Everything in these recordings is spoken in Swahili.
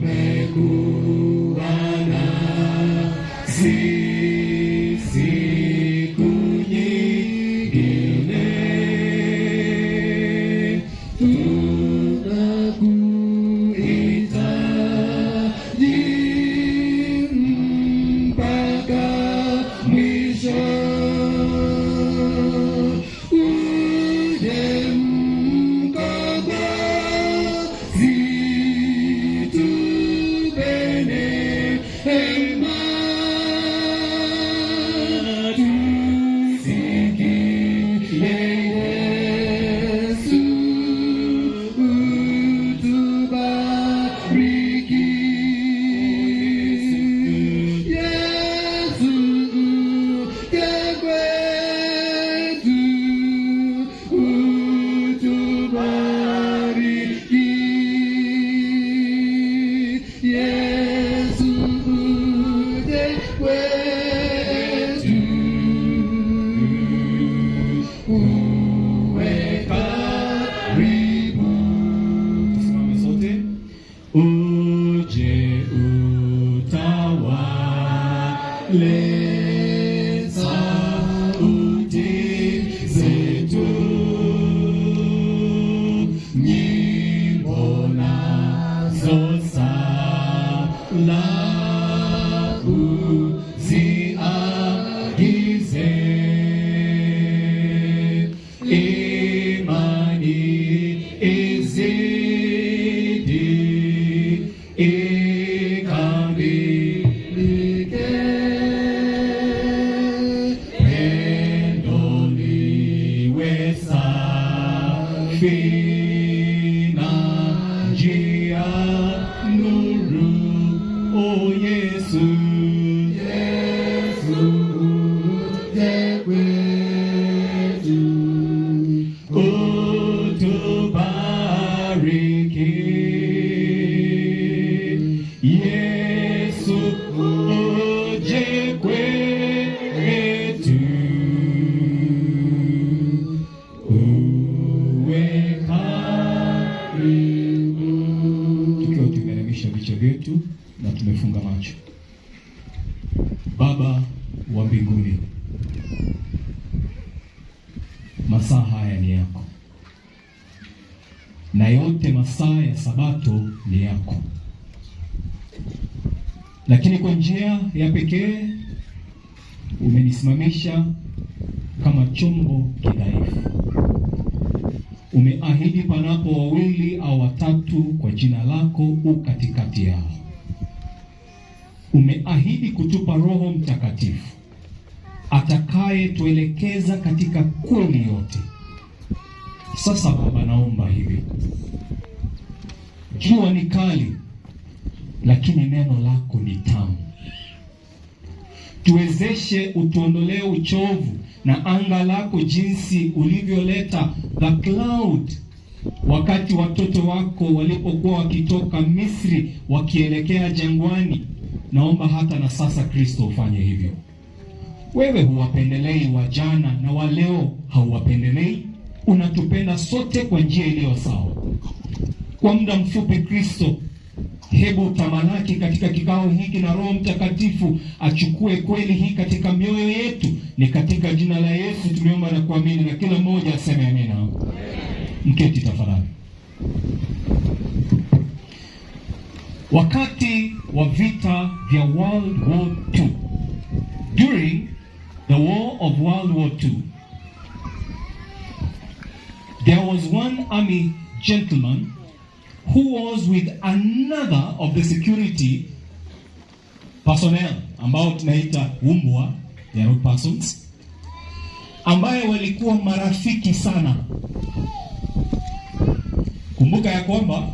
Umekuwa nasi siku nyingine, tunakuhitaji mpaka mwisho. Uje Mkombozi, tupe neema, tusikie Yesu, utubariki. Yesu, uje kwetu, utubariki. Yesu, uje kwetu, uwe karibu. Tusimame sote. Uje utawale sauti zetu, nyimbo nazo sala uziagize, imani izidi ikamilike, pendo liwe safi na njia nuru. O Yesu, Yesu, uje kwetu, utubariki. Yesu, uje kwetu, uwe karibu. Tukiwa tumeinamisha vichwa vyetu na tumefunga macho. Baba wa mbinguni, masaa haya ni yako na yote masaa ya Sabato ni yako, lakini kwa njia ya pekee umenisimamisha kama chombo kidhaifu. Umeahidi panapo wawili au watatu kwa jina lako u katikati yao. Umeahidi kutupa Roho Mtakatifu atakayetuelekeza katika kweli yote. Sasa Baba, naomba hivi, jua ni kali, lakini neno lako ni tamu. Tuwezeshe, utuondolee uchovu na anga lako, jinsi ulivyoleta the cloud wakati watoto wako walipokuwa wakitoka Misri wakielekea jangwani. Naomba hata na sasa, Kristo, ufanye hivyo. Wewe huwapendelei wa jana na wa leo, hauwapendelei. Unatupenda sote kwa njia iliyo sawa. Kwa muda mfupi, Kristo, hebu tamalaki katika kikao hiki na Roho Mtakatifu achukue kweli hii katika mioyo yetu. Ni katika jina la Yesu tumeomba na kuamini, na kila mmoja aseme amina. Mketi tafadhali. Wakati wa vita vya World War II, during the war of World War II, there was one army gentleman who was with another of the security personnel ambao tunaita umbwa, they are not persons, ambaye walikuwa marafiki sana. Kumbuka ya kwamba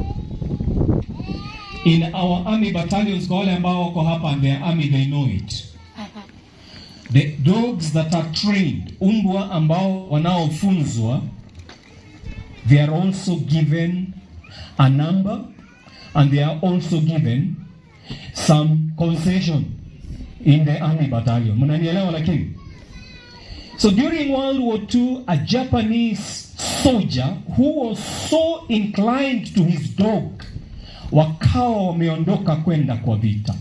in our army battalions, kwa wale ambao wako hapa and their army, they know it. The dogs that are trained, umbwa ambao wanaofunzwa, they are also given a number and they are also given some concession in the army battalion. Mnanielewa lakini? So during World War II, a Japanese soldier who was so inclined to his dog Wakawa wameondoka kwenda kwa vita.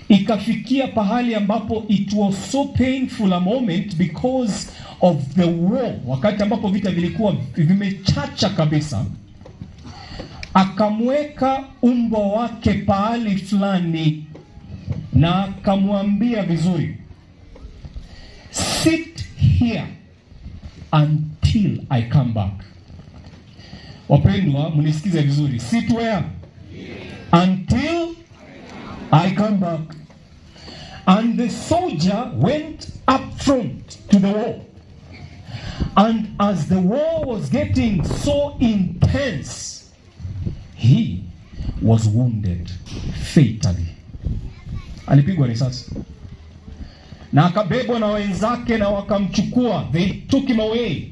Ikafikia pahali ambapo it was so painful a moment because of the war, wakati ambapo vita vilikuwa vimechacha kabisa. Akamweka umbwa wake pahali fulani na akamwambia vizuri, "Sit here until I come back." Wapendwa, mnisikize vizuri. Sit where? Until I come back. And the soldier went up front to the war. And as the war was getting so intense, he was wounded fatally. Alipigwa risasi na akabebwa na wenzake na wakamchukua. They took him away.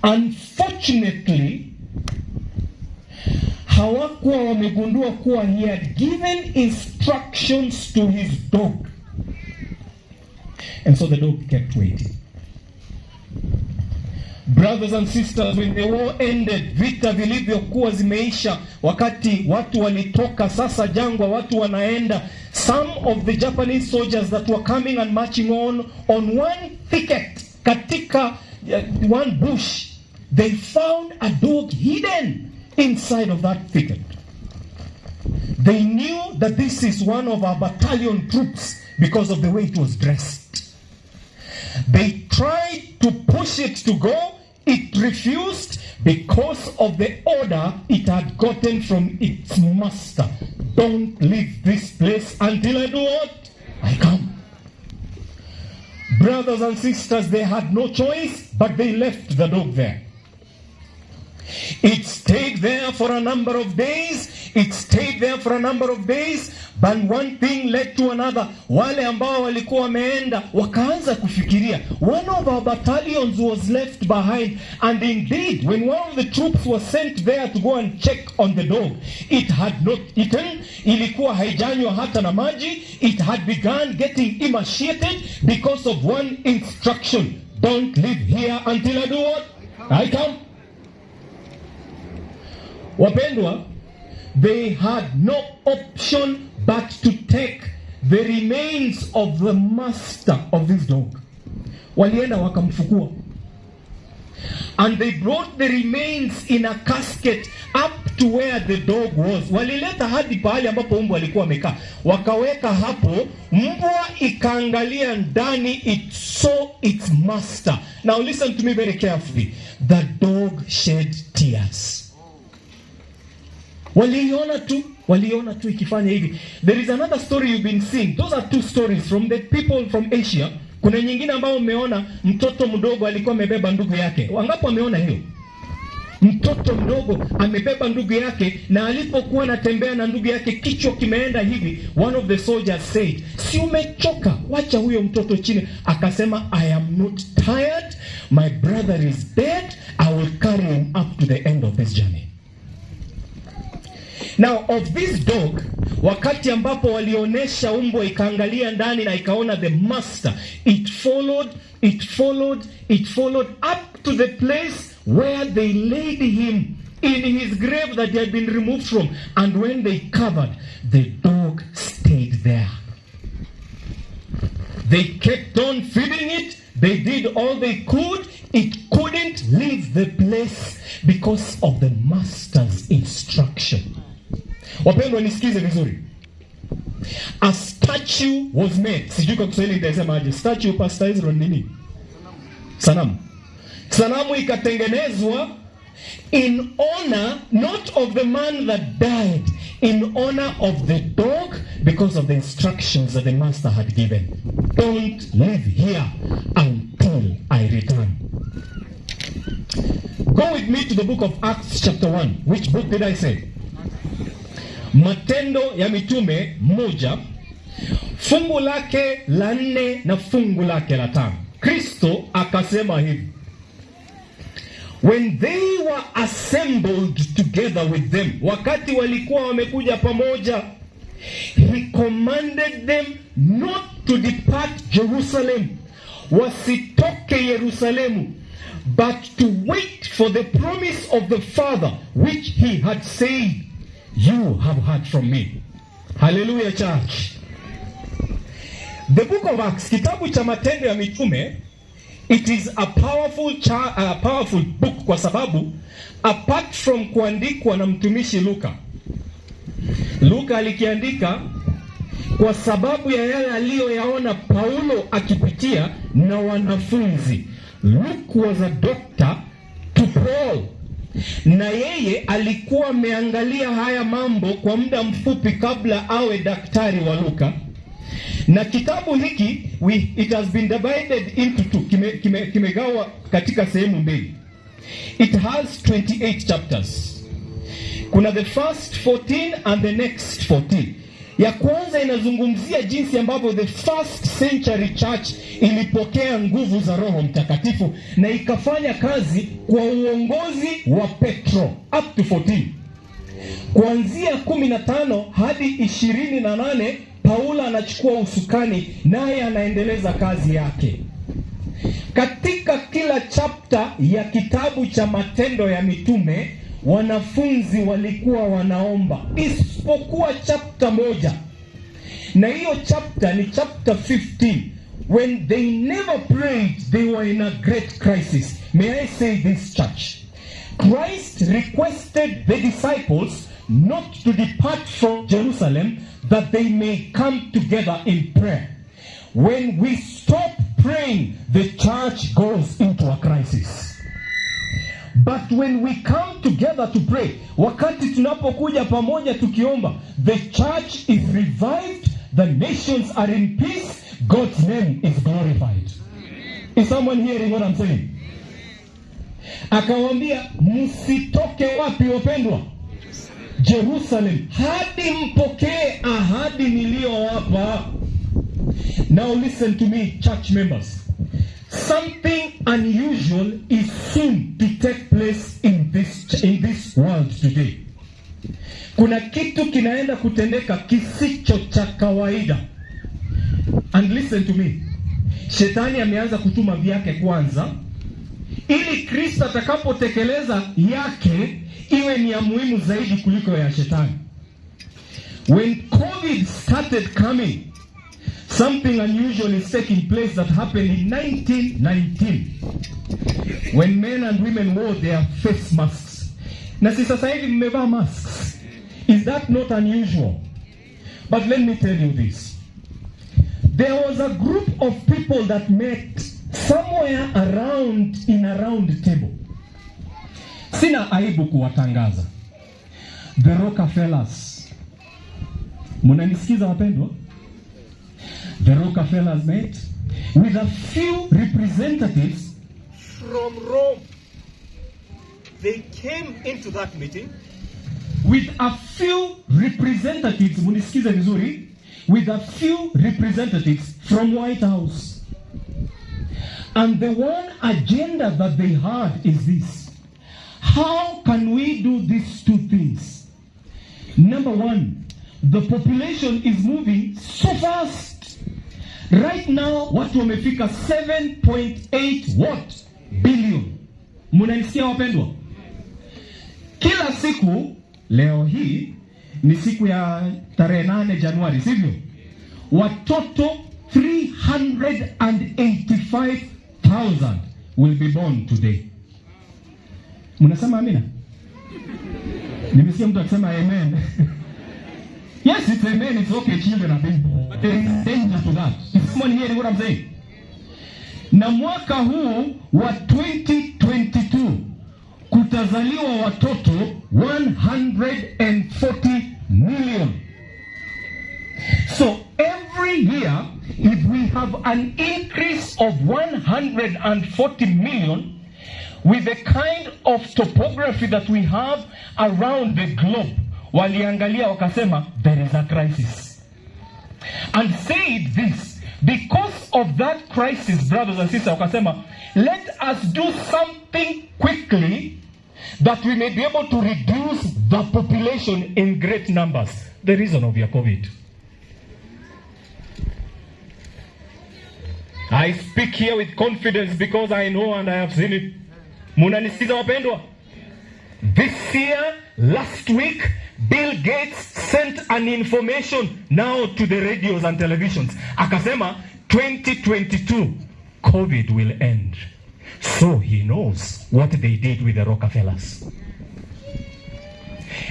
Unfortunately, hawakuwa wamegundua kuwa he had given instructions to his dog. And so the dog kept waiting. Brothers and sisters, when the war ended, vita vilivyokuwa zimeisha, wakati watu walitoka sasa jangwa, watu wanaenda, some of the Japanese soldiers that were coming and marching on one thicket, katika one bush, they found a dog hidden inside of that thicket. They knew that this is one of our battalion troops because of the way it was dressed. They tried to push it to go. It refused because of the order it had gotten from its master. "Don't leave this place until I do what? I come." Brothers and sisters, they had no choice, but they left the dog there. It stayed there for a number of days. It stayed there for a number of days. But one thing led to another. Wale ambao walikuwa wameenda wakaanza kufikiria, one of our battalions was left behind. And indeed, when one of the troops was sent there to go and check on the dog, it had not eaten, ilikuwa haijanywa hata na maji. It had begun getting emaciated because of one instruction: "Don't leave here until I do what? I come." Wapendwa, they had no option but to take the remains of the master of this dog. Walienda wakamfukua. And they brought the remains in a casket up to where the dog was. Walileta hadi pahali ambapo mbwa alikuwa amekaa, wakaweka hapo. Mbwa ikaangalia ndani, it saw its master. Now listen to me very carefully. The dog shed tears. Waliiona tu ikifanya hivi. There is another story you've been seeing. Those are two stories from the people from Asia. Kuna nyingine ambayo umeona mtoto mdogo alikuwa amebeba ndugu yake. Wangapi wameona hiyo? Mtoto mdogo amebeba ndugu yake, na alipokuwa anatembea na ndugu yake, kichwa kimeenda hivi. One of the soldiers said, "Si umechoka? Wacha huyo mtoto chini." Akasema, "I am not tired. My brother is dead. I will carry him up to the end of this journey." Now of this dog, wakati ambapo walionyesha umbwa ikaangalia ndani na ikaona the master, it followed, it followed, it followed up to the place where they laid him in his grave that he had been removed from. And when they covered, the dog stayed there. They kept on feeding it. They did all they could. It couldn't leave the place because of the master's instruction. Wapendwa, nisikize vizuri. A statue was made. Sijui kwa Kiswahili nitasemaje. Statue, Pastor Israel, nini? Sanamu. Sanamu ikatengenezwa in honor not of the man that died, in honor of the dog because of the instructions that the master had given. "Don't leave here until I return." Go with me to the book of Acts chapter 1. Which book did I say? Matendo ya Mitume 1, fungu lake la 4 na fungu lake la 5. Kristo akasema hivi: When they were assembled together with them, wakati walikuwa wamekuja pamoja, he commanded them not to depart Jerusalem, wasitoke Yerusalemu, but to wait for the promise of the Father, which he had said, "You have heard from me." Hallelujah, church. The Book of Acts, kitabu cha Matendo ya Mitume, it is a powerful book kwa sababu apart from kuandikwa na mtumishi Luka, Luka alikiandika kwa sababu ya yale aliyoyaona Paulo akipitia na wanafunzi. Luke was a doctor to Paul, na yeye alikuwa ameangalia haya mambo kwa muda mfupi kabla awe daktari wa Luka. Na kitabu hiki it has been divided into two, kimegawa katika sehemu mbili. It has 28 chapters. Kuna the first 14 and the next 14. Ya kwanza inazungumzia jinsi ambavyo the first century church ilipokea nguvu za Roho Mtakatifu na ikafanya kazi kwa uongozi wa Petro up to 14. Kuanzia 15 hadi 28, Paulo anachukua usukani naye anaendeleza kazi yake. Katika kila chapter ya kitabu cha Matendo ya Mitume, wanafunzi walikuwa wanaomba, isipokuwa chapter moja, na hiyo chapter ni chapter 15. When they never prayed, they were in a great crisis. May I say this, church? Christ requested the disciples not to depart from Jerusalem, that they may come together in prayer. When we stop praying, the church goes into a crisis. But when we come together to pray, wakati tunapokuja pamoja tukiomba, the church is revived, the nations are in peace, God's name is glorified. Is someone hearing what I'm saying? Akawambia, msitoke wapi, wapendwa? Jerusalem, hadi mpokee ahadi niliyowapa. Now listen to me, church members. Something unusual is soon to take place in this world today. Kuna kitu kinaenda kutendeka kisicho cha kawaida. And listen to me. Shetani ameanza kutuma vyake kwanza ili Kristo atakapotekeleza yake iwe ni ya muhimu zaidi kuliko ya shetani. When COVID started coming, something unusual is taking place that happened in 1919 when men and women wore their face masks. Na si sasa hivi mmevaa masks. Is that not unusual? But let me tell you this. There was a group of people that met somewhere around in a round table. Sina aibu kuwatangaza. The Rockefellers. Munanisikiza, wapendwa? The Rockefellers met with a few representatives from Rome. They came into that meeting with a few representatives, munisikize vizuri, with a few representatives from White House. And the one agenda that they had is this: How can we do these two things? Number one, the population is moving so fast. Right now watu wamefika 7.8 what? Billion. Munanisikia, wapendwa? Kila siku, leo hii ni siku ya tarehe 8 Januari, sivyo? Watoto 385,000 will be born today. Mnasema amina? Nimesikia mtu akisema amen. Yes, it's amen. It's okay. Children are being born. But there is danger to that. Is someone hearing what I'm saying? Na mwaka huu wa 2022 kutazaliwa watoto 140 million. So every year, if we have an increase of 140 million, with the kind of topography that we have around the globe, waliangalia wakasema there is a crisis. And said this, because of that crisis, brothers and sisters, wakasema, let us do something quickly that we may be able to reduce the population in great numbers. The reason of your COVID. I speak here with confidence because I know and I have seen it. Munanisikiza, wapendwa? This year, last week, Bill Gates sent an information now to the radios and televisions. Akasema 2022 COVID will end. So he knows what they did with the Rockefellers.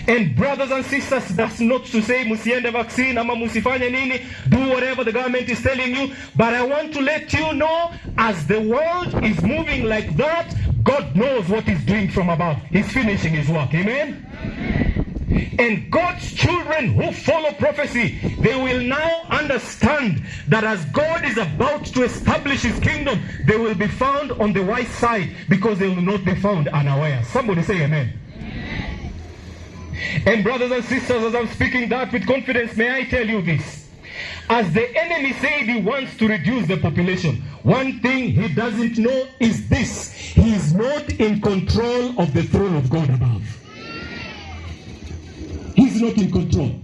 And brothers and sisters, that's not to say musiende vaccine ama musifanye nini, do whatever the government is telling you. But I want to let you know, as the world is moving like that, God knows what he's doing from above. He's finishing his work. Amen? And God's children who follow prophecy, they will now understand that as God is about to establish his kingdom, they will be found on the wise side because they will not be found unaware. Somebody say amen. And brothers and sisters, as I'm speaking that with confidence, may I tell you this. As the enemy said he wants to reduce the population, one thing he doesn't know is this: he is not in control of the throne of God above. He's not in control.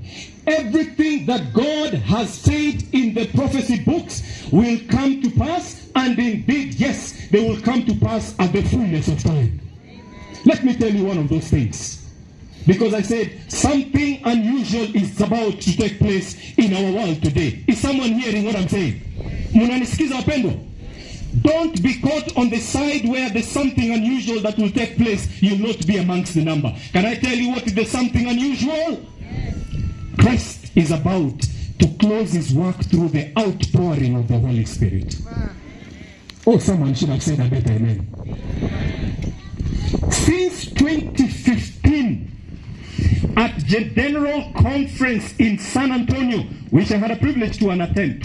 Everything that God has said in the prophecy books will come to pass, and indeed, yes, they will come to pass at the fullness of time. Let me tell you one of those things. Because I said something unusual is about to take place in our world today. Is someone hearing what I'm saying? Munanisikiza, wapendwa? Don't be caught on the side where there's something unusual that will take place. You'll not be amongst the number. Can I tell you what is the something unusual? Christ is about to close his work through the outpouring of the Holy Spirit. Oh, someone should have said a better amen. Since 2015, at the General Conference in San Antonio, which I had a privilege to attend,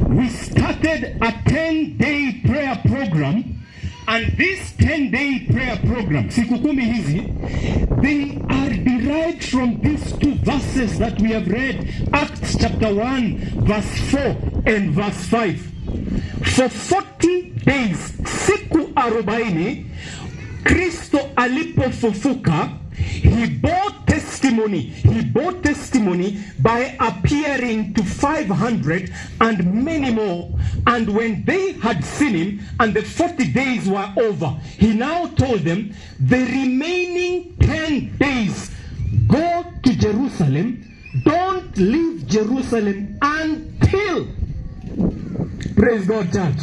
we started a 10-day prayer program. And this 10-day prayer program, siku 10 hizi, they are derived from these two verses that we have read, Acts chapter 1, verse 4 and verse 5. For 40 days, siku 40, Kristo alipofufuka, he bore testimony. He bore testimony by appearing to 500 and many more. And when they had seen him and the 40 days were over, he now told them, the remaining 10 days, go to Jerusalem. Don't leave Jerusalem until. Praise God, church.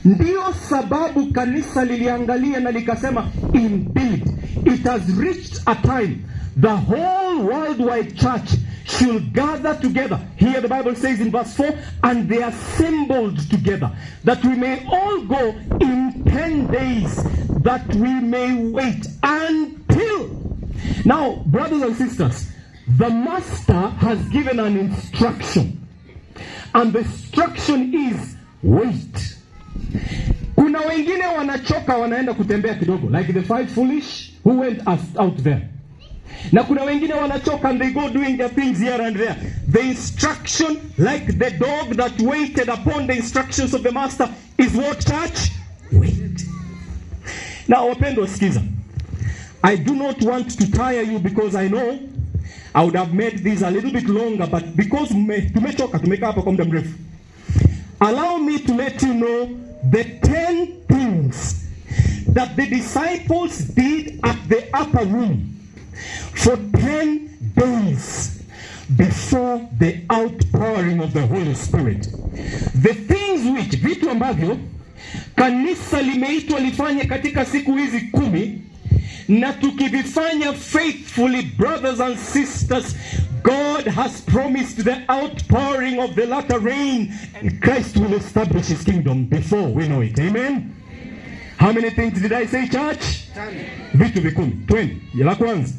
Ndiyo sababu kanisa liliangalia na likasema, indeed it has reached a time the whole worldwide church should gather together. Here the Bible says in verse 4, and they assembled together, that we may all go in 10 days, that we may wait until. Now, brothers and sisters, the master has given an instruction. And the instruction is wait. Kuna wengine wanachoka, wanaenda kutembea kidogo, like the five foolish who went out there. Na kuna wengine wanachoka and they go doing their things here and there. The instruction, like the dog that waited upon the instructions of the master, is what, church? Wait. Now, wapendwa, sikiza. I do not want to tire you because I know I would have made this a little bit longer, but because tumechoka, tumekaa hapa kwa muda mrefu. Allow me to let you know the 10 things that the disciples did at the upper room for 10 days before the outpouring of the Holy Spirit. The things which, vitu ambavyo kanisa limeitwa lifanye katika siku hizi 10 na tukivifanya faithfully, brothers and sisters, God has promised the outpouring of the latter rain and Christ will establish his kingdom before we know it. Amen. How many things did I say, church? Vitu vikumi. Twende. La kwanza.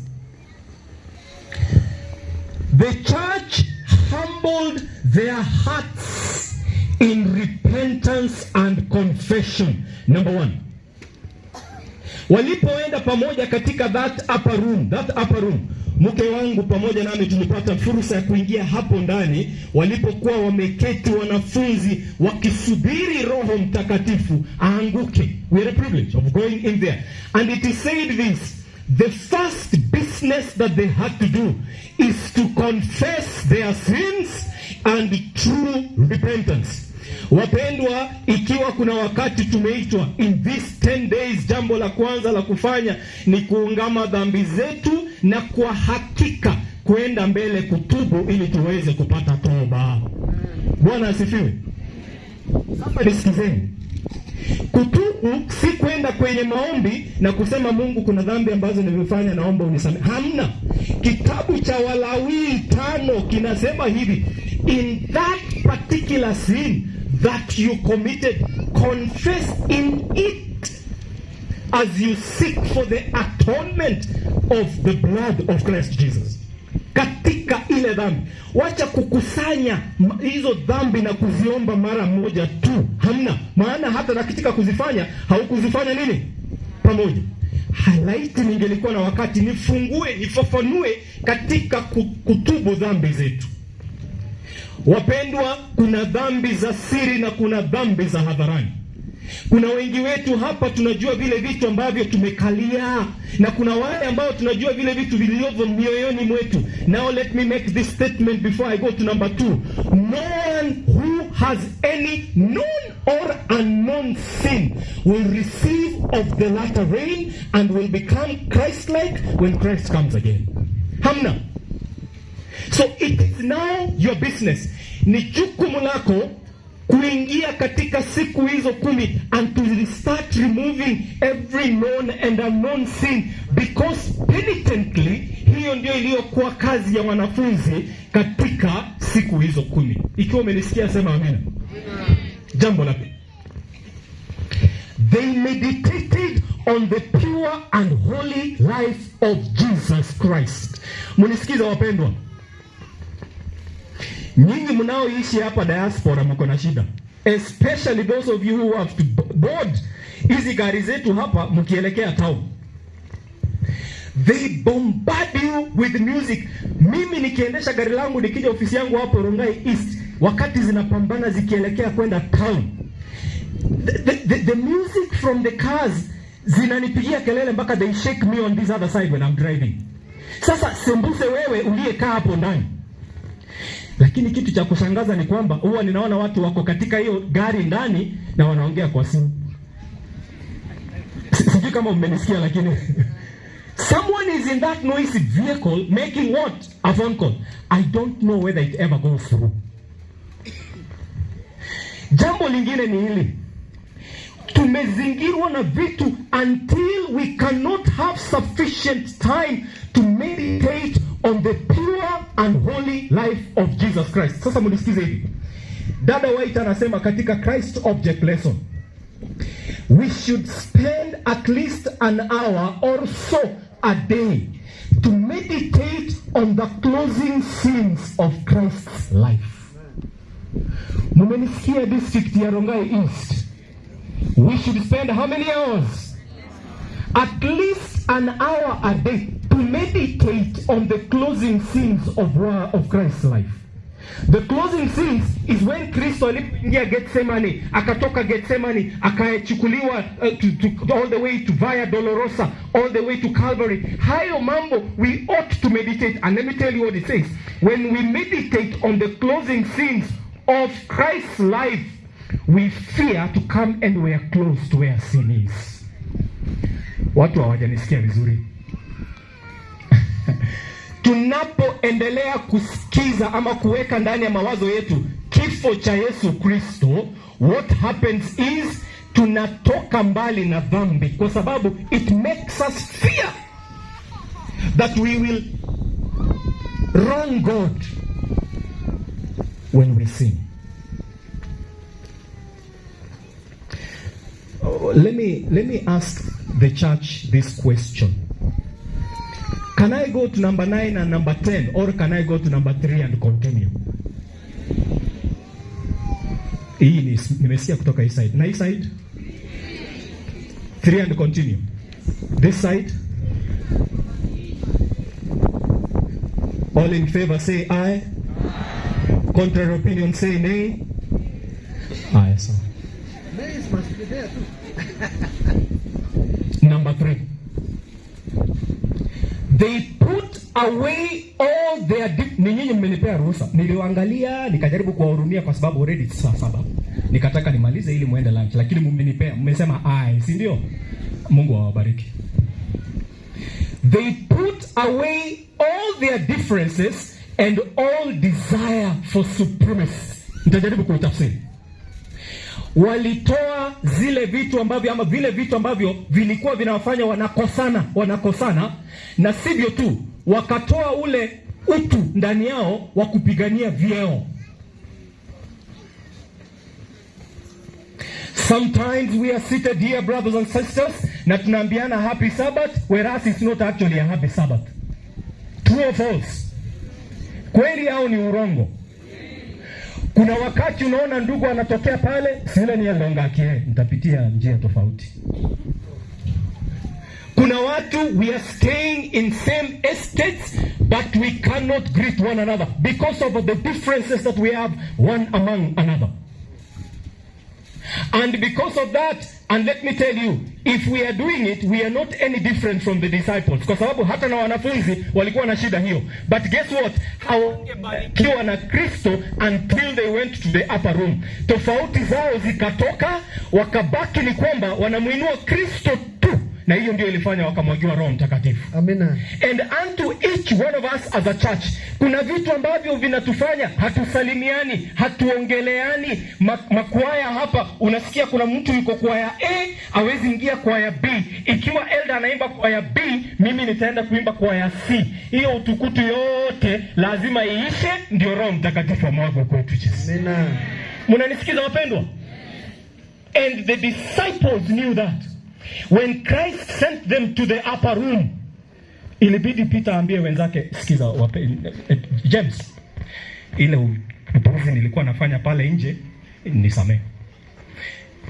The church humbled their hearts in repentance and confession. Number one. Walipoenda pamoja katika that upper room, mke wangu pamoja nami tulipata fursa ya kuingia hapo ndani walipokuwa wameketi wanafunzi wakisubiri Roho Mtakatifu aanguke. We had a privilege of going in there. And it is said this, the first business that they had to do is to confess their sins and true repentance. Wapendwa, ikiwa kuna wakati tumeitwa in these 10 days, jambo la kwanza la kufanya ni kuungama dhambi zetu na kwa hakika kwenda mbele kutubu ili tuweze kupata toba. Bwana asifiwe. Sasa nisikizeni. Kutubu si kwenda kwenye maombi na kusema, "Mungu, kuna dhambi ambazo nimefanya, naomba unisamehe." Hamna. Kitabu cha Walawii 5 kinasema hivi: "In that particular sin that you committed, confess in it as you seek for the atonement of the blood of Christ Jesus." Katika ile dhambi, wacha kukusanya hizo dhambi na kuziomba mara moja tu. Hamna maana, hata na katika kuzifanya haukuzifanya nini pamoja. Halaiti ningelikuwa na wakati nifungue nifafanue katika kutubu dhambi zetu. Wapendwa, kuna dhambi za siri na kuna dhambi za hadharani. Kuna wengi wetu hapa tunajua vile vitu ambavyo tumekalia, na kuna wale ambao tunajua vile vitu vilivyo mioyoni mwetu. Now let me make this statement before I go to number two. No one who has any known or unknown sin will receive of the latter rain and will become Christ-like when Christ comes again. Hamna. So it is now your business. Ni jukumu lako kuingia katika siku hizo 10 and to start removing every known and unknown sin, because penitently hiyo ndio iliyokuwa kazi ya wanafunzi katika siku hizo 10. Ikiwa umenisikia, sema amina. Jambo la pili, they meditated on the pure and holy life of Jesus Christ. Munisikize wapendwa, nyinyi mnaoishi hapa diaspora mko na shida, especially those of you who have to board hizi gari zetu hapa mkielekea town. They bombard you with music. Mimi nikiendesha gari langu nikija ofisi yangu hapo Rongai East, wakati zinapambana zikielekea kwenda town, the music from the cars zinanipigia kelele mpaka they shake me on this other side when I'm driving. Sasa sembuse wewe uliyekaa hapo ndani. Lakini kitu cha kushangaza ni kwamba huwa ninaona watu wako katika hiyo gari ndani na wanaongea kwa simu. Sijui kama mmenisikia, lakini someone is in that noisy vehicle making what? A phone call. I don't know whether it ever goes through. Jambo lingine ni hili. Tumezingirwa na vitu until we cannot have sufficient time to meditate on the pure and holy life of Jesus Christ. Sasa mnisikize hivi. Dada White anasema katika Christ Object Lesson, we should spend at least an hour or so a day to meditate on the closing scenes of Christ's life. Mumenisikia, district ya Rongai East? We should spend how many hours? At least an hour a day to meditate on the closing scenes of Christ's life. The closing scenes is when Kristo alipoingia Gethsemane, akatoka Gethsemane, akachukuliwa all the way to Via Dolorosa, all the way to Calvary. Hayo mambo we ought to meditate. And let me tell you what it says. When we meditate on the closing scenes of Christ's life, we fear to come anywhere close to where sin is. Watu hawajanisikia vizuri. Tunapoendelea kusikiza ama kuweka ndani ya mawazo yetu kifo cha Yesu Kristo, what happens is tunatoka mbali na dhambi, kwa sababu it makes us fear that we will wrong God when we sin. Oh, let me ask the church this question. Can I go to number 9 and number 10, or can I go to number 3 and continue? Hii ni nimesikia kutoka hii side. Na hii side? 3 and continue. This side? All in favor say aye. Contrary opinion say nay. Aye, so. Nays must be there too. Number 3. They put away all their ni nyinyi mmenipea ruhusa. Niliwaangalia nikajaribu kuwahurumia kwa sababu already it's saa 7. Nikataka nimalize ili muende lunch, lakini mmenipea, mmesema ai, si ndio? Mungu awabariki. They put away all their differences and all desire for supremacy. Nitajaribu kuutafsiri. Walitoa zile vitu ambavyo ama vile vitu ambavyo vilikuwa vinawafanya wanakosana, wanakosana, na sivyo tu, wakatoa ule utu ndani yao wa kupigania vyeo. Sometimes we are seated here, brothers and sisters, na tunaambiana happy Sabbath, whereas it's not actually a happy Sabbath. True or false? Kweli au ni urongo? Kuna wakati unaona ndugu anatokea pale, sile ni elongakie, nitapitia njia tofauti. Kuna watu we are staying in same estates but we cannot greet one another because of the differences that we have one among another. And because of that, and let me tell you, if we are doing it, we are not any different from the disciples. Kwa sababu hata na wanafunzi walikuwa na shida hiyo. But guess what? Hawangebarikiwa na Kristo until they went to the upper room. Tofauti zao zikatoka, wakabaki ni kwamba wanamuinua Kristo tu, na hiyo ndio ilifanya wakamwagiwa Roho Mtakatifu. Amina. And unto each one of us as a church, kuna vitu ambavyo vinatufanya hatusalimiani, hatuongeleani. Makwaya hapa unasikia kuna mtu yuko kwaya A hawezi ingia kwaya B. Ikiwa elder anaimba kwaya B, mimi nitaenda kuimba kwaya C. Hiyo utukutu yote lazima iishe, ndio Roho Mtakatifu amwagwe kwetu. Yesu. Amina. Mnanisikiza wapendwa? And the disciples knew that. When Christ sent them to the upper room, ilibidi Peter aambie wenzake, sikiza James, ile upuzi nilikuwa nafanya pale nje, nisamee.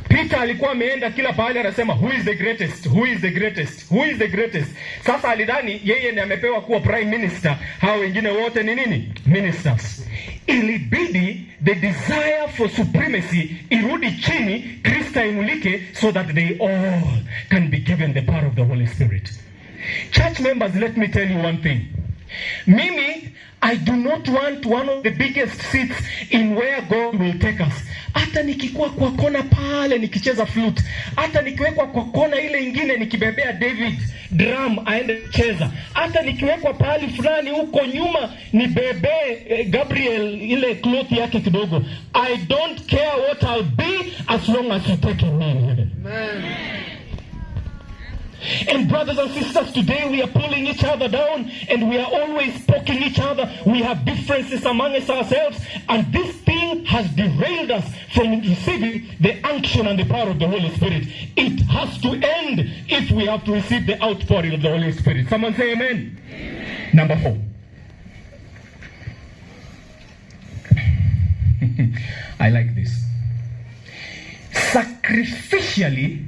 Peter alikuwa ameenda kila pahali anasema, "Who is the greatest? Who is the greatest? Who is the greatest?" Sasa alidhani yeye ndiye amepewa kuwa prime minister, hao wengine wote ni nini? Ministers. Ilibidi the desire for supremacy irudi chini, Kristo aimulike so that they all can be given the power of the Holy Spirit. Church members, let me tell you one thing. Mimi, I do not want one of the biggest seats in where God will take us. Hata nikikuwa kwa kona pale nikicheza flute, hata nikiwekwa kwa kona ile ingine nikibebea David drum aende kucheza, hata nikiwekwa pahali fulani huko nyuma nibebee Gabriel ile cloth yake kidogo. I don't care what I'll be as long as you take me in heaven. Amen. And brothers and sisters, today we are pulling each other down and we are always poking each other. We have differences among us ourselves, and this thing has derailed us from receiving the unction and the power of the Holy Spirit. It has to end if we have to receive the outpouring of the Holy Spirit. Someone say amen. Amen. Number 4. I like this. Sacrificially,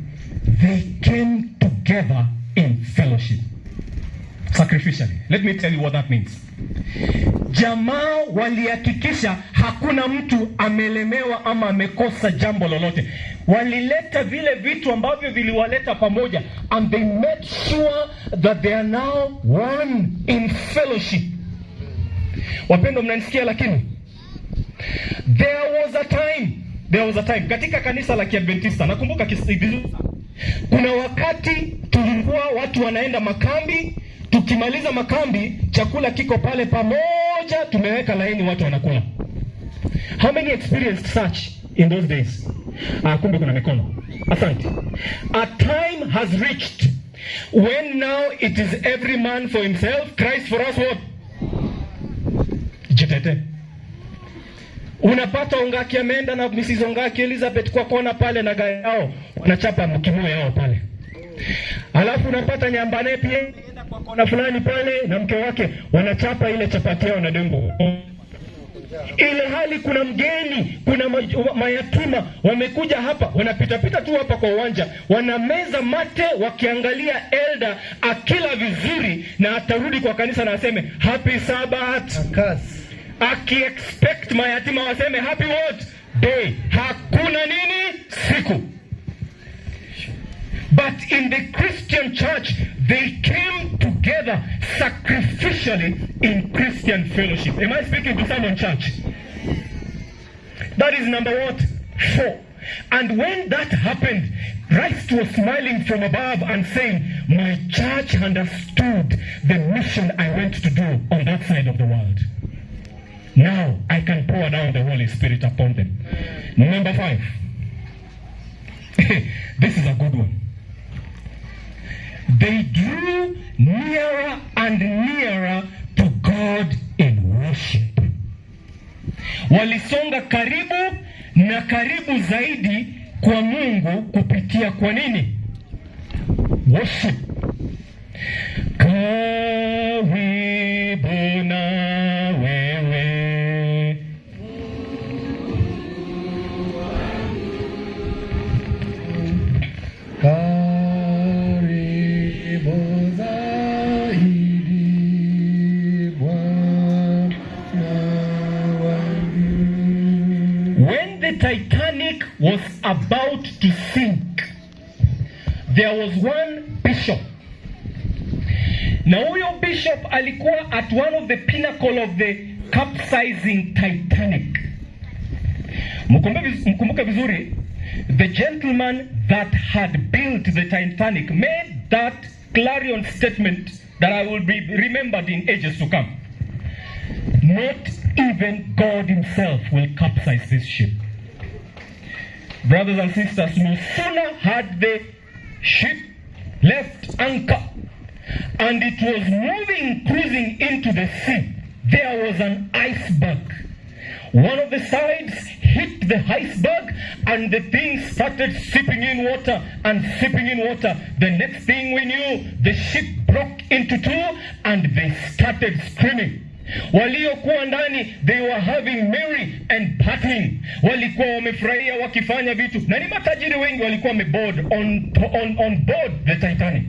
they came together in fellowship. Sacrificially. Let me tell you what that means. Jamaa walihakikisha hakuna mtu amelemewa ama amekosa jambo lolote. Walileta vile vitu ambavyo viliwaleta pamoja, and they made sure that they are now one in fellowship. Wapendwa, mnanisikia? Lakini there was a time katika kanisa la Kiadventista, nakumbuka vizuri, kuna wakati tulikuwa watu wanaenda makambi, tukimaliza makambi chakula kiko pale pamoja, tumeweka laini, watu wanakula. How many experienced such in those days? Kumbe kuna mikono. Asante. A time has reached when now it is every man for himself, Christ for us what? Jitete. Unapata Ongaki ameenda na Mrs. Ongaki Elizabeth kwa kona pale na gari yao, wanachapa mkimo yao pale. Alafu unapata Nyambane pia ameenda kwa kona fulani pale na mke wake, wanachapa ile chapati yao na dengu. Ile hali kuna mgeni, kuna mayatima wamekuja hapa, wanapita pita tu hapa kwa uwanja, wanameza mate wakiangalia elder akila vizuri, na atarudi kwa kanisa na aseme happy Sabbath. Akas. Akiexpect mayatima waseme happy what day. Hakuna nini siku. But in the Christian church, they came together sacrificially in Christian fellowship. Am I speaking to someone, church? That is number what? 4. And when that happened, Christ was smiling from above and saying, "My church understood the mission I went to do on that side of the world. Now I can pour down the Holy Spirit upon them." Number five. This is a good one. They drew nearer and nearer to God in worship. Walisonga karibu na karibu zaidi kwa Mungu kupitia kwa nini? Worship. Karibu na wewe. Karibu zaidi, Bwana wangu. When the Titanic was about to sink, there was one bishop. Na huyo bishop alikuwa at one of the pinnacle of the capsizing Titanic. Mkumbuke vizuri, the gentleman that had built the Titanic made that clarion statement that I will be remembered in ages to come. "Not even God himself will capsize this ship." Brothers and sisters, no sooner had the ship left anchor and it was moving, cruising into the sea, there was an iceberg. One of the sides hit the iceberg and the thing started seeping in water and seeping in water. The next thing we knew, the ship broke into two and they started screaming. Waliokuwa ndani, they were having merry and partying, walikuwa wamefurahia wakifanya vitu, na ni matajiri wengi walikuwa wameboard on board the Titanic.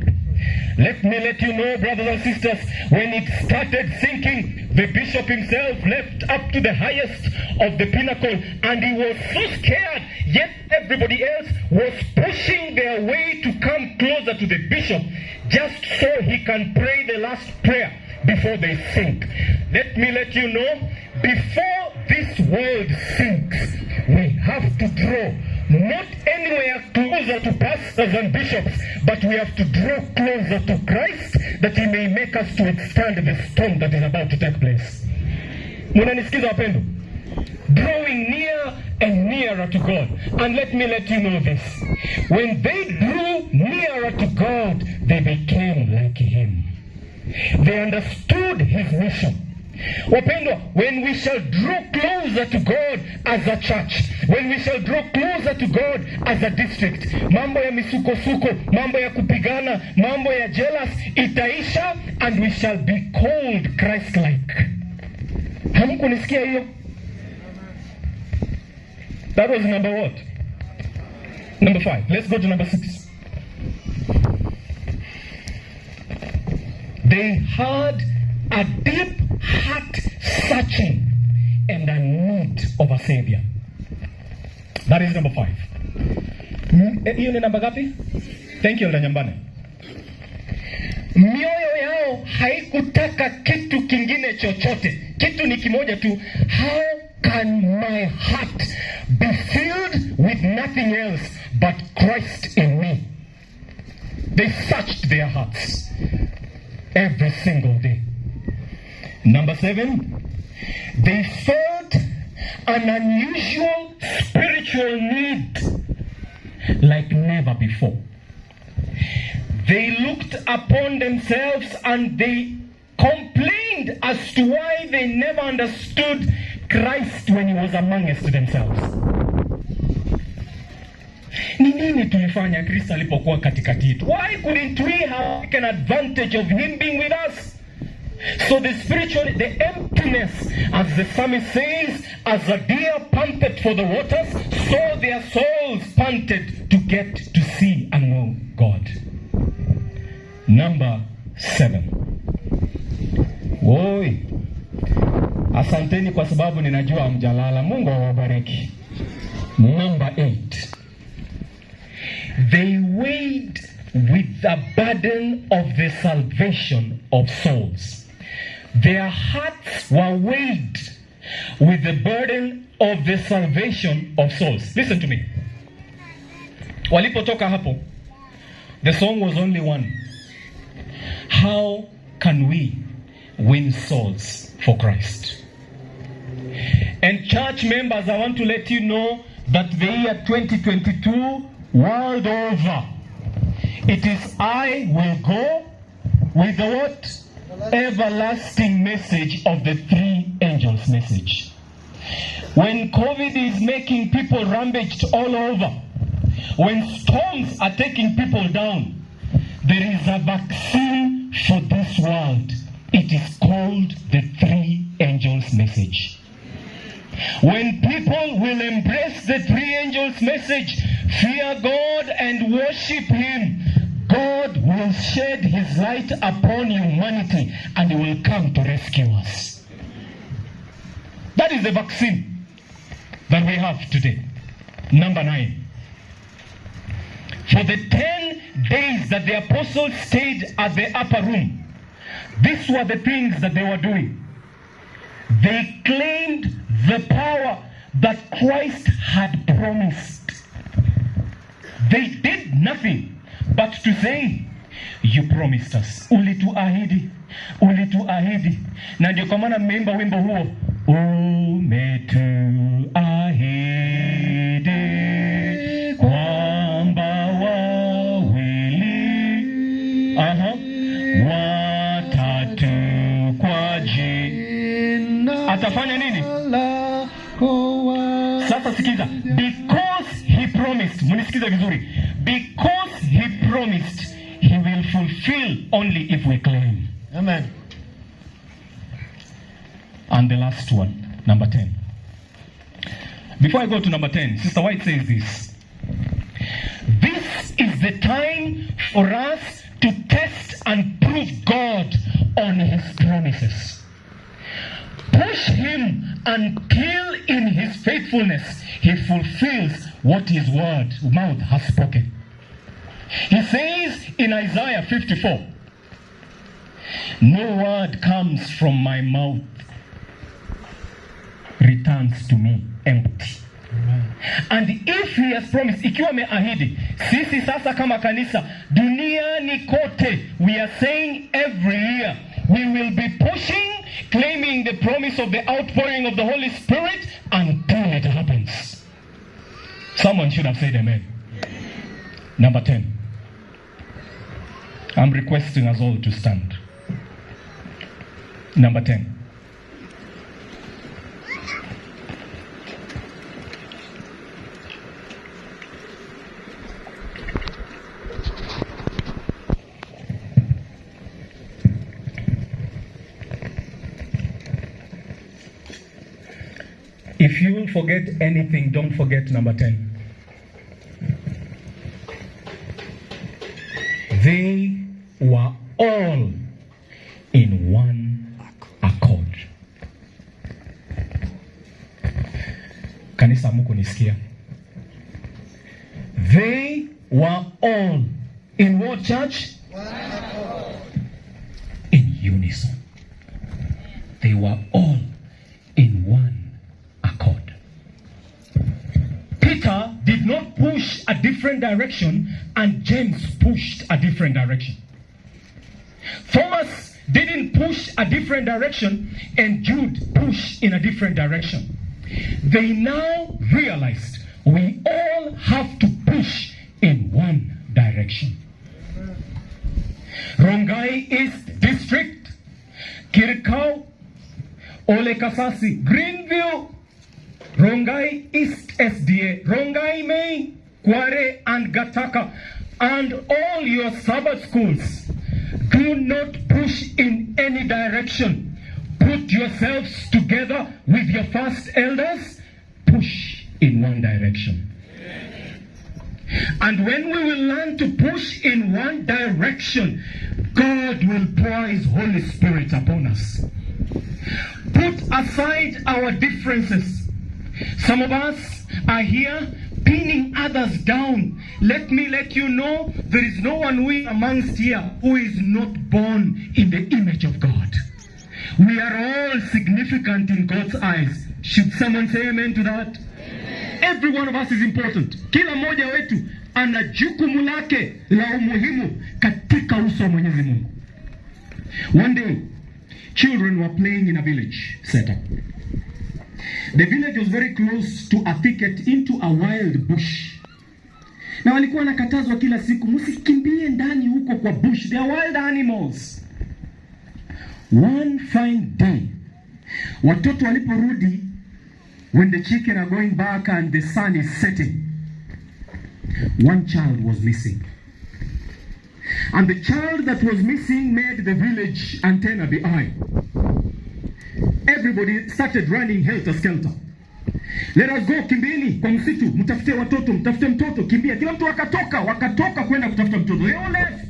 Let me let you know, brothers and sisters, when it started sinking, the bishop himself leapt up to the highest of the pinnacle and he was so scared, yet everybody else was pushing their way to come closer to the bishop just so he can pray the last prayer before they sink. Let me let you know, before this world sinks, we have to draw not anywhere closer to pastors and bishops, but we have to draw closer to Christ that he may make us to withstand the storm that is about to take place. Munanisikiza, wapendwa? Drawing near and nearer to God. And let me let you know this. When they drew nearer to God, they became like him. They understood his mission. Wapendwa, when we shall draw closer to God as a church, when we shall draw closer to God as a district, mambo ya misukosuko, mambo ya kupigana, mambo ya jealous itaisha and we shall be called Christ-like. Hamkunisikia hiyo? That was number what? Number five. Let's go to number six. They had a deep heart searching and a need of a savior. That is number five. Hiyo ni namba ngapi? Thank you, Nyambane. Mioyo yao haikutaka kitu kingine chochote. Kitu ni kimoja tu. How can my heart be filled with nothing else but Christ in me? They searched their hearts every single day. Number seven, they felt an unusual spiritual need like never before. They looked upon themselves and they complained as to why they never understood Christ when he was amongst themselves. Ni nini tulifanya Kristo alipokuwa katikati yetu? Why couldn't we have taken advantage of him being with us? So the spiritual, the emptiness, as the psalmist says, as a deer panted for the waters, so their souls panted to get to see and know God. Number seven. Woi, asanteni kwa sababu ninajua hamjalala. Mungu awabariki. Number eight. They weighed with the burden of the salvation of souls. Their hearts were weighed with the burden of the salvation of souls. Listen to me. Walipotoka hapo, the song was only one. How can we win souls for Christ? And church members, I want to let you know that the year 2022, world over, it is I will go with the what? Everlasting message of the three angels message. When COVID is making people rampaged all over, when storms are taking people down, there is a vaccine for this world. It is called the three angels message. When people will embrace the three angels message, fear God and worship Him, God will shed His light upon humanity and He will come to rescue us. That is the vaccine that we have today. Number 9. For the 10 days that the apostles stayed at the upper room, these were the things that they were doing. They claimed the power that Christ had promised. They did nothing but to say, you promised us. Ulituahidi, ulituahidi. Na ndio kwa maana mmeimba wimbo huo, umetuahidi kwamba wawili, aha, watatu kwa jina. Atafanya nini? Sasa sikiza, because he promised, mnisikize vizuri, because he promised, he will fulfill only if we claim. Amen. And the last one, number 10. Before I go to number 10, Sister White says this. This is the time for us to test and prove God on his promises. Push him until in his faithfulness he fulfills what his word, mouth has spoken. He says in Isaiah 54, no word comes from my mouth returns to me empty. And if he has promised, ikiwa ameahidi, sisi sasa kama kanisa duniani kote, we are saying every year we will be pushing, claiming the promise of the outpouring of the Holy Spirit until it happens. Someone should have said amen. Number 10. I'm requesting us all to stand. Number 10. If you will forget anything, don't forget number 10. They were all in one accord. Kanisa, hamkunisikia. They were all in what, church? In unison. They were all in one accord. Peter did not push a different direction, and James pushed a different direction. Thomas didn't push a different direction, and Jude pushed in a different direction. They now realized we all have to push in one direction. Rongai East District, Kirkau, Ole Kasasi, Greenville, Rongai East SDA, Rongai Main, Kware and Gataka, and all your Sabbath schools. Do not push in any direction. Put yourselves together with your first elders. Push in one direction. And when we will learn to push in one direction, God will pour His Holy Spirit upon us. Put aside our differences. Some of us are here pinning others down. Let me let you know there is no one who is amongst here who is not born in the image of God. We are all significant in God's eyes. Should someone say amen to that? Every one of us is important. Kila mmoja wetu ana jukumu lake la umuhimu katika uso wa Mwenyezi Mungu. One day, children were playing in a village setup. The village was very close to a thicket into a wild bush. Na walikuwa wanakatazwa kila siku, msikimbie ndani huko kwa bush, they are wild animals. One fine day, watoto waliporudi, when the chicken are going back and the sun is setting, one child was missing. And the child that was missing made the village antenna be high. Everybody started running helter skelter. Let us go, kimbieni kwa msitu, mtafute watoto, mtafute mtoto, kimbia. Kila mtu akatoka, wakatoka kwenda kutafuta mtoto. They all left.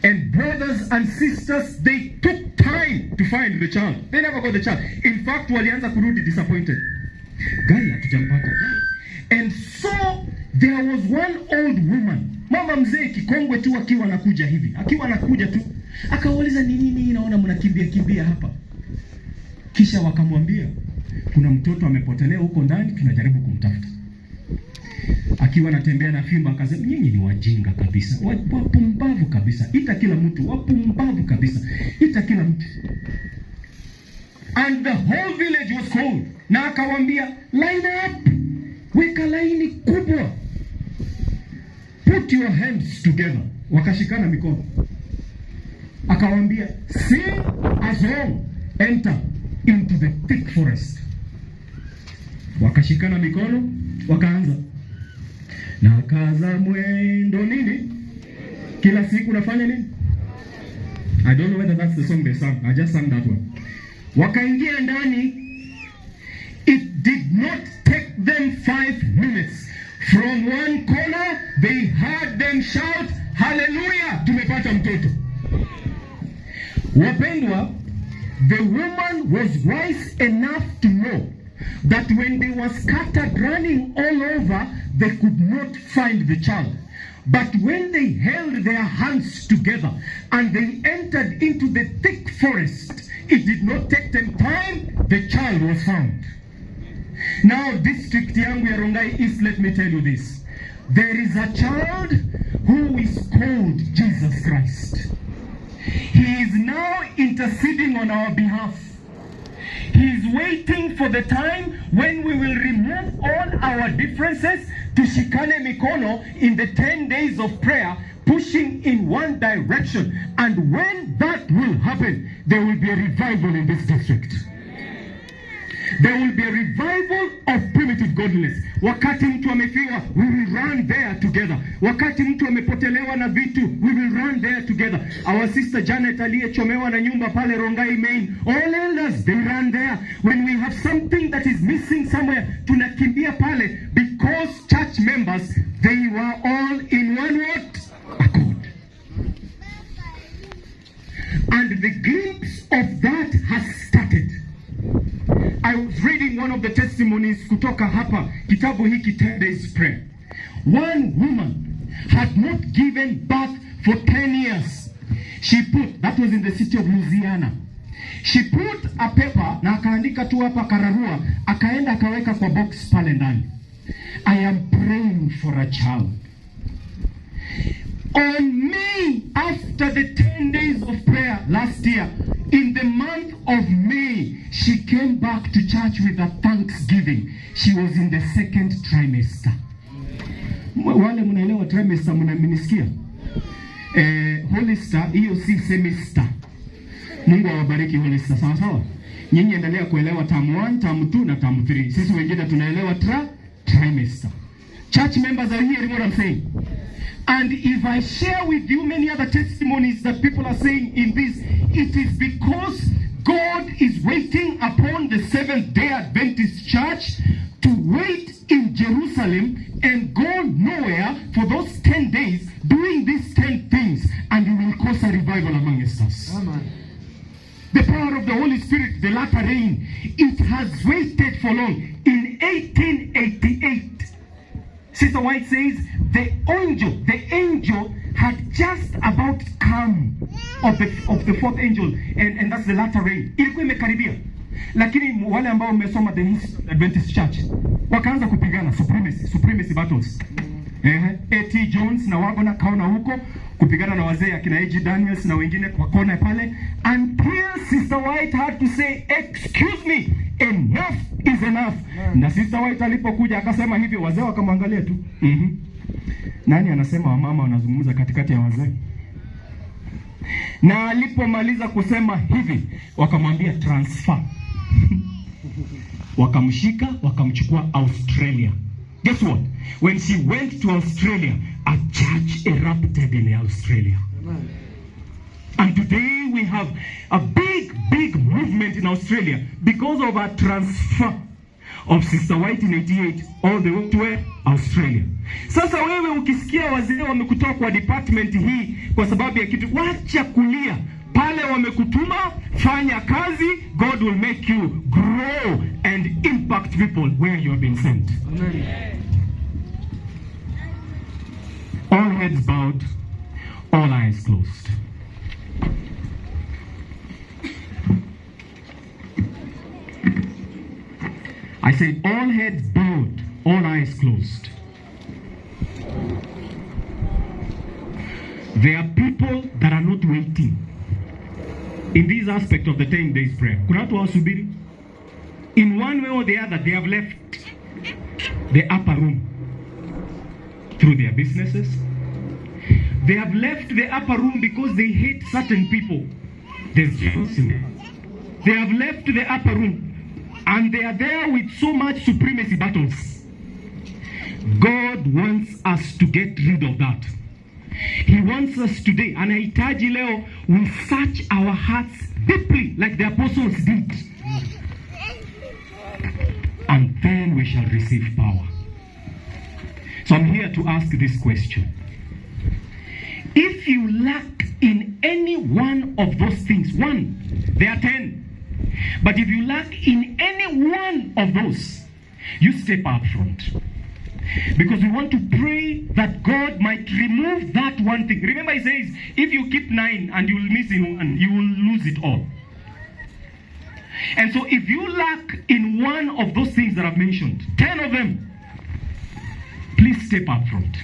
And brothers and sisters, they took time to find the child. They never got the child. In fact, walianza kurudi disappointed. Guy, hatujampata. Guy. And so there was one old woman, mama mzee kikongwe tu, akiwa anakuja hivi, akiwa anakuja tu, akawauliza, ni nini naona mnakimbia kimbia hapa? Kisha wakamwambia kuna mtoto amepotelea huko ndani, tunajaribu kumtafuta. Akiwa anatembea na fimbo akasema, nyinyi ni wajinga kabisa, wapumbavu kabisa, ita kila mtu, wapumbavu kabisa, ita kila mtu. And the whole village was called, na akawambia, line up, weka laini kubwa, put your hands together. Wakashikana mikono, akawambia, sing a song, enter into the thick forest. Wakashikana mikono, wakaanza na kaza mwendo nini, kila siku nafanya nini? I don't know whether that's the song they sang. I just sang that one. Wakaingia ndani. It did not take them 5 minutes. From one corner they heard them shout, "Hallelujah, tumepata mtoto." Wapendwa, the woman was wise enough to know that when they were scattered running all over, they could not find the child. But when they held their hands together and they entered into the thick forest, it did not take them time, the child was found. Now, district yangu ya Rongai East, let me tell you this. There is a child who is called Jesus Christ. He is now interceding on our behalf. He is waiting for the time when we will remove all our differences, tushikane mikono in the 10 days of prayer, pushing in one direction. And when that will happen, there will be a revival in this district. There will be a revival of primitive godliness. Wakati mtu amefiwa, we will run there together. Wakati mtu amepotelewa na vitu, we will run there together. Our sister Janet aliyechomewa na nyumba pale Rongai Main, all elders, they run there. When we have something that is missing somewhere, tunakimbia pale because church members, they were all in one what? Accord. And the glimpse of that has started. I was reading one of the testimonies kutoka hapa kitabu hiki, 10 Days Prayer. One woman had not given birth for 10 years. She put, that was in the city of Louisiana. She put a paper na akaandika tu hapa kararua, akaenda akaweka kwa box pale ndani. "I am praying for a child." On May, after the 10 days of prayer last year, in the month of May, she came back to church with a thanksgiving. She was in the second trimester. Wale mnaelewa trimester, mnanisikia? Hollister, hiyo si semester. Mungu awabariki Hollister, sawa sawa. Nyinyi endelea kuelewa term 1, term 2 na term 3. Sisi wengine tunaelewa trimester. Church members are hearing what I'm saying. And if I share with you many other testimonies that people are saying in this, it is because God is waiting upon the Seventh Day Adventist Church to wait in Jerusalem and go nowhere for those 10 days doing these 10 things, and you will cause a revival among us. Amen. The power of the Holy Spirit, the latter rain, it has waited for long. In 1888, Sister White says the angel had just about come of the fourth angel, and that's the latter rain. Ilikuwa imekaribia. Lakini wale ambao wamesoma the history of the Adventist Church wakaanza kupigana supremacy battles. A.T. Jones na Waggoner kaona huko kupigana na wazee akina A.G. Daniels na wengine kwa kona pale, until Sister White had to say, "Excuse me, enough is enough." Na Sister White alipokuja akasema hivyo, wazee wakamwangalia tu. Nani anasema wamama wanazungumza katikati ya wazee? Na alipomaliza kusema hivi, wakamwambia transfer. Wakamshika, wakamchukua Australia. Guess what? When she went to Australia, a church erupted in Australia. And today we have a big, big movement in Australia because of a transfer of Sister White in 88 all the way to where? Australia. Sasa wewe ukisikia wazee wamekutoa kwa department hii kwa sababu ya kitu, wacha kulia. Pale wamekutuma, fanya kazi, God will make you grow and impact people where you have been sent. Amen. All heads bowed, all eyes closed. I said, all heads bowed, all eyes closed. There are people that are not waiting in this aspect of the 10 days prayer. Kuna watu hawasubiri. In one way or the other, they have left the upper room through their businesses. They have left the upper room because they hate certain people. There's jealousy. They have left the upper room and they are there with so much supremacy battles. God wants us to get rid of that. He wants us today, anahitaji leo we search our hearts deeply like the apostles did. And then we shall receive power. So I'm here to ask this question. If you lack in any one of those things, one, there are 10. But if you lack in any one of those, you step up front. Because we want to pray that God might remove that one thing. Remember, he says, if you keep 9 and you will miss in one, you will lose it all. And so if you lack in one of those things that I've mentioned, 10 of them, please step up front.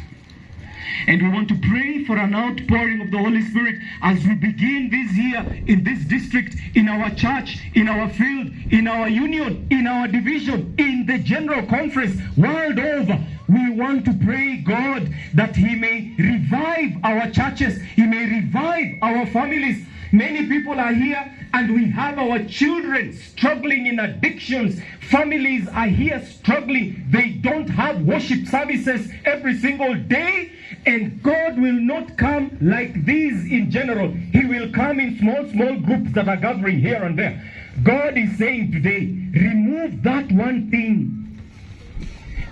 And we want to pray for an outpouring of the Holy Spirit as we begin this year in this district, in our church, in our field, in our union, in our division, in the general conference, world over. We want to pray God that He may revive our churches, He may revive our families. Many people are here and we have our children struggling in addictions. Families are here struggling. They don't have worship services every single day. And God will not come like these in general. He will come in small, small groups that are gathering here and there. God is saying today, remove that one thing.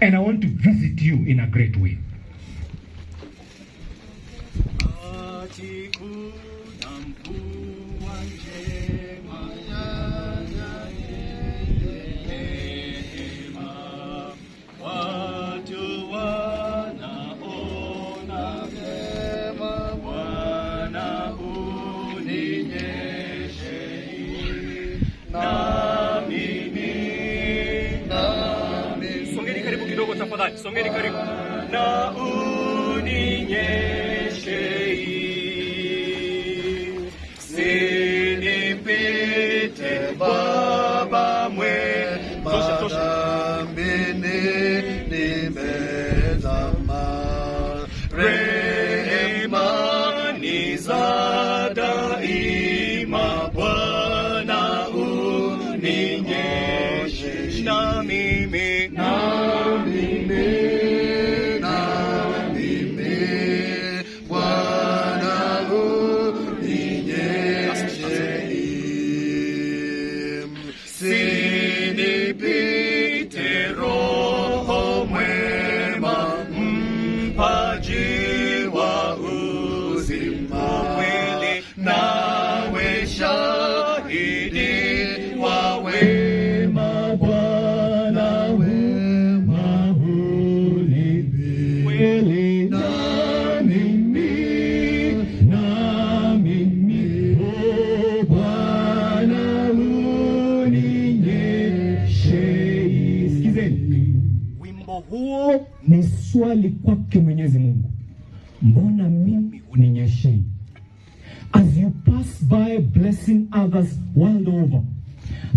And I want to visit you in a great way. Ati kuna mvua njema neema, watu wanaona vyema, Bwana uninyeshe na mimi. Songeni karibu kidogo tafadhali, songeni karibu na uninyeshe, usinipite Baba mwema. Tosha, tosha. Dhambini nimezama, Rehema ni za daima, Bwana uninyeshe na mimi, na mimi, na mimi, Bwana uninyeshe, usinipite Roho mwema, mpaji wa uzima kweli, nawe shahidi wa wema, Bwana Wema hunipi kweli na mimi. swali kwake Mwenyezi Mungu, mbona mimi huninyeshei? As you pass by blessing others world over,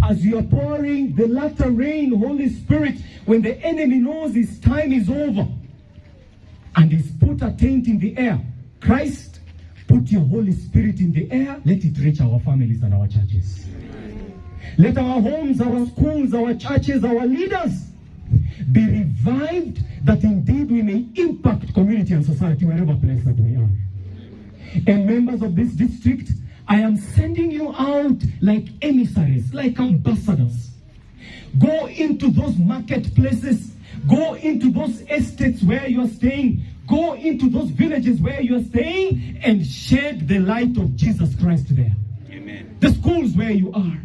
as you are pouring the latter rain, Holy Spirit, when the enemy knows his time is over and he's put a taint in the air, Christ, put your Holy Spirit in the air, let it reach our families and our churches. Let our homes, our schools, our churches, our leaders be revived, that indeed we may impact community and society wherever place that we are. And members of this district, I am sending you out like emissaries, like ambassadors. Go into those marketplaces, go into those estates where you are staying, go into those villages where you are staying, and shed the light of Jesus Christ there. Amen. The schools where you are.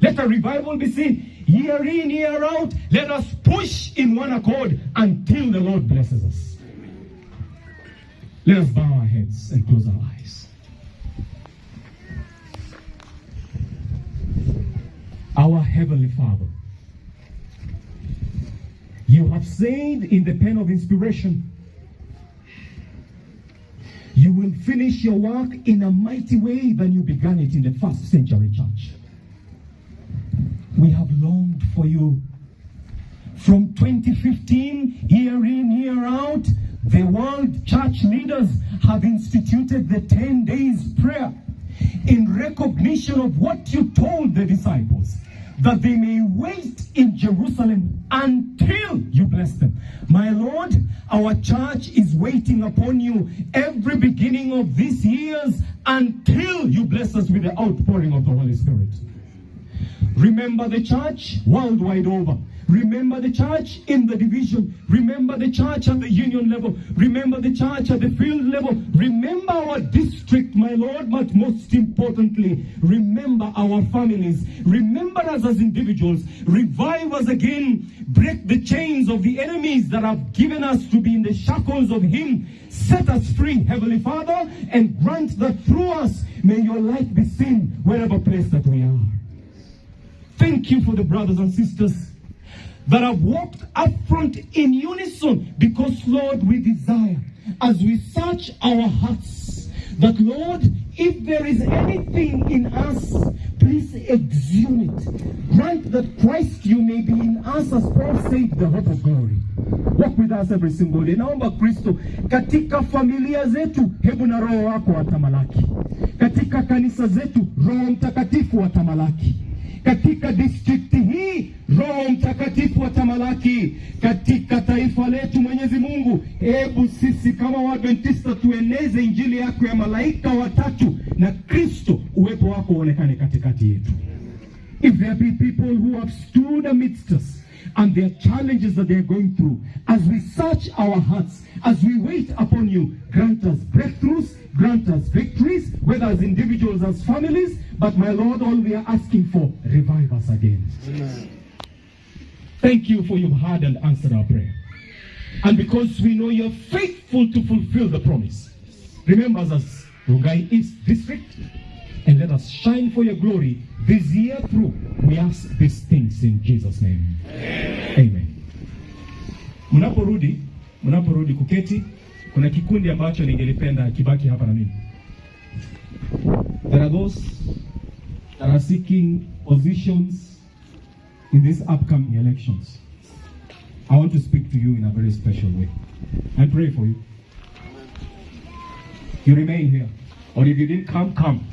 Let a revival be seen year in, year out. Let us push in one accord until the Lord blesses us. Let us bow our heads and close our eyes. Our Heavenly Father, you have said in the pen of inspiration, you will finish your work in a mighty way than you began it in the first century church. We have longed for you. From 2015, year in, year out, the world church leaders have instituted the 10 days prayer in recognition of what you told the disciples, that they may wait in Jerusalem until you bless them. My Lord, our church is waiting upon you every beginning of these years until you bless us with the outpouring of the Holy Spirit. Remember the church worldwide over. Remember the church in the division. Remember the church at the union level. Remember the church at the field level. Remember our district, my Lord, but most importantly, remember our families. Remember us as individuals. Revive us again. Break the chains of the enemies that have given us to be in the shackles of him. Set us free, Heavenly Father, and grant that through us may your light be seen wherever place that we are. Thank you for the brothers and sisters that have walked up front in unison, because, Lord, we desire, as we search our hearts, that, Lord, if there is anything in us, please exhume it. Grant that Christ you may be in us, as Paul said, the hope of glory. Walk with us every single day. Naomba Kristo, katika familia zetu, hebu na Roho wako watamalaki. Katika kanisa zetu, Roho Mtakatifu watamalaki. Katika distrikti hii Roho Mtakatifu watamalaki. Katika taifa letu, Mwenyezi Mungu, hebu sisi kama Waadventista tueneze injili yako ya malaika watatu na Kristo, uwepo wako uonekane katikati yetu. If there be people who have stood amidst us and their challenges that they are going through, as we search our hearts, as we wait upon you, grant us breakthroughs, grant us victories, whether as individuals, as families, but my Lord, all we are asking for, revive us again. Amen. Thank you for you've heard and answered our prayer. And because we know you're faithful to fulfill the promise, remember us as Rongai East District, and let us shine for your glory this year through. We ask these things in Jesus' name. Amen. Mnaporudi kuketi, kuna kikundi ambacho ningelipenda kibaki hapa na mimi. There are those that are seeking positions in these upcoming elections. I want to speak to you in a very special way and pray for you. You remain here. Or if you didn't come, come.